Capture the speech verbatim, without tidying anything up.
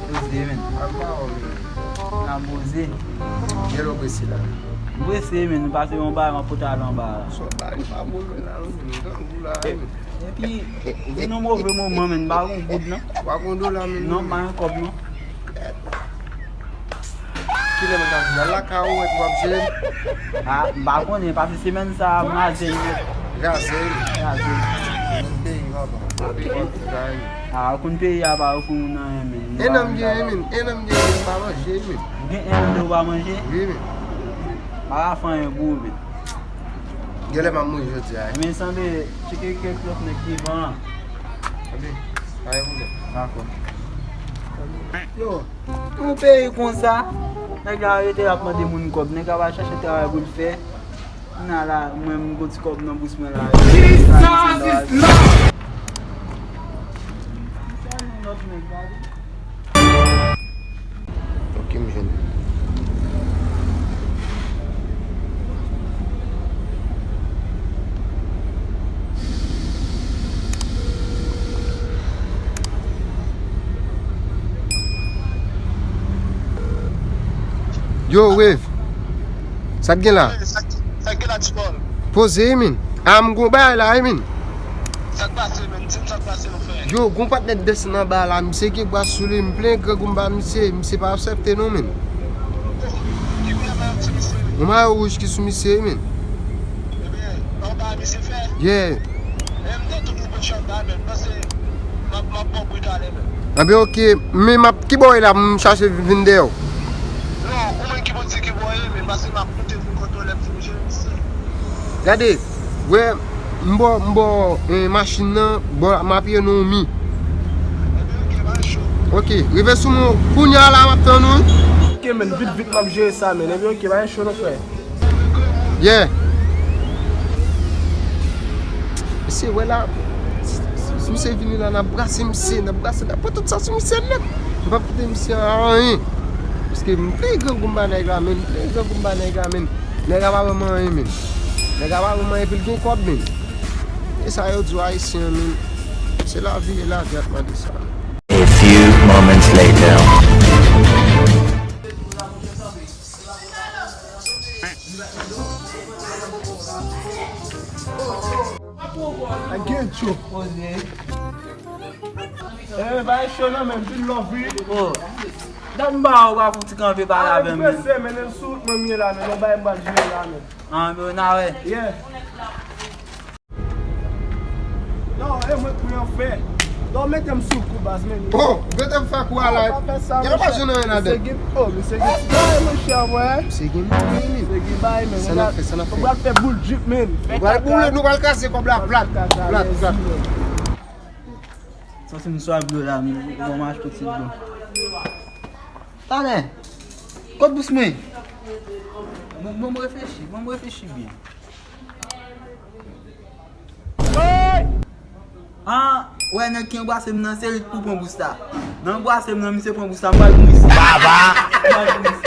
Poze, men. Al pa wè, men. N ap poze. Gen lè w prese la. M prese, men. Nou pase yon bagay, m ap pote al anba la. Sot bagay, pa bon, men, la, non, men. Grangou la, men. Epi, vin yon move moman, men. M pa gon goud, non. Pa gon dola, men. Non, m pa gen kòb, non. Kilè mwen ka vin? Al lakay ou, epi w ap jere m? A, m pa konnen, paske semèn sa a, m raze l nèt. Raze l? Raze l. Moun peyi, papa. Moun peyi, moun peyi. A, ou konn peyi a pa yo pou moun anyen, men. En an m genyen, men. En an m genyen, men. M pa manje, men. Ou gen en an de ou pa manje? Wi, men. M pa ka fè anyen pou ou, men. Genlè m ap mouri jodi a. Men sanble, tcheke kèk lòt nèg devan an. Anben, pa gen pwoblèm. Dakò. Yo, yon peyi konsa, nèg la rete ap mande moun kòb, nèg la va chache travay pou l fè. Kounye a la, mwen, m gon ti kòb nan bous mwen la. Jesus is Lord! Ok, m jwenn. Yo, Wave. Sa k gen la? Sa, sa k gen la, Ti Pòl? Poze, wi, men. A, m gon bagay la, wi, men. Sa k pase, men? Di m sa k pase, mon frè. Yo, gon patnè desann anba la, misye gen bwa sou li, m plen grangou m ba misye, misye pa aksepte non, men. Ki koulè mayo ki sou misye? Yon mayo wouj ki sou misye, wi, men. Ebyen, anba misye fè? Yeah. E m te tou nou pran chanm la, men, m panse m ap, m ap ba w bri talè, men. Anben, ok, men m ap, ki bò w ye la, m chache vin dèyè w. Non, ou menm ki pou di ki bò w ye, men, paske m ap moute vin kote w lè m fin jere misye. Gade, wè, m bò, m bò, eh, machin nan, bò, m apiye nan yon mi. Ebyen, ok, pa cho. Ok, rive sou mwen, kounye a la, m ap tann ou, wi. Ok, men, vit, vit, m ap jere sa, men. Ebyen, ok, pa cho, non, frè. Yeah. Mesye, wè la, si, si, si misye vini la, n ap brase misye, n ap brase, n ap pran tout sa sou misye nèt. M p ap kite misye anyen. Paske m plen grangou m ba nèg la, men, m plen grangou m ba nèg la, men. Nèg la pa ban m anyen, men. Nèg la pa ban m anyen, epi l gen kòb, men. E sa yo di w Ayisyen, men. Se lavi, e lavi ap mande sa. A few moments later. Ay, gen cho. Poze. Eh, bay cho nan men, pil love, wi. Oh. Dat m ba ou pa fouti kanpe pale avè m, men. Prese, men, e sou wout mwen m ye la, men, yon bagay m pral jere la, men. Ah, men, n a wè. Yeah. Non, e mwen k pou yo fè. Non, mete m sou kou, baz, men. Oh, ou gentan fè kou a la. Gen pa jwenn anyen ladan. Misye gen, oh, misye gen ti bagay, monchè, mwen. Misye gen bagay, men. Misye gen bagay, men. Sa n ap fè, sa n ap fè? Nou pral fè boul drip, men. Nou pral boule, nou pral kraze kòb la plat. Plat, plat. Santi m swa dlo la, men. Bon, m achte ti dlo. Talè. Kot bous mwen? Bon, bon, m reflechi, bon, m reflechi byen. Ah, wè nèg ki anbrase m nan, se li k pou pran bous la. Nan anbrase m nan, misye pran bous la, m pral mouri isit. Baba! M pral mouri isit.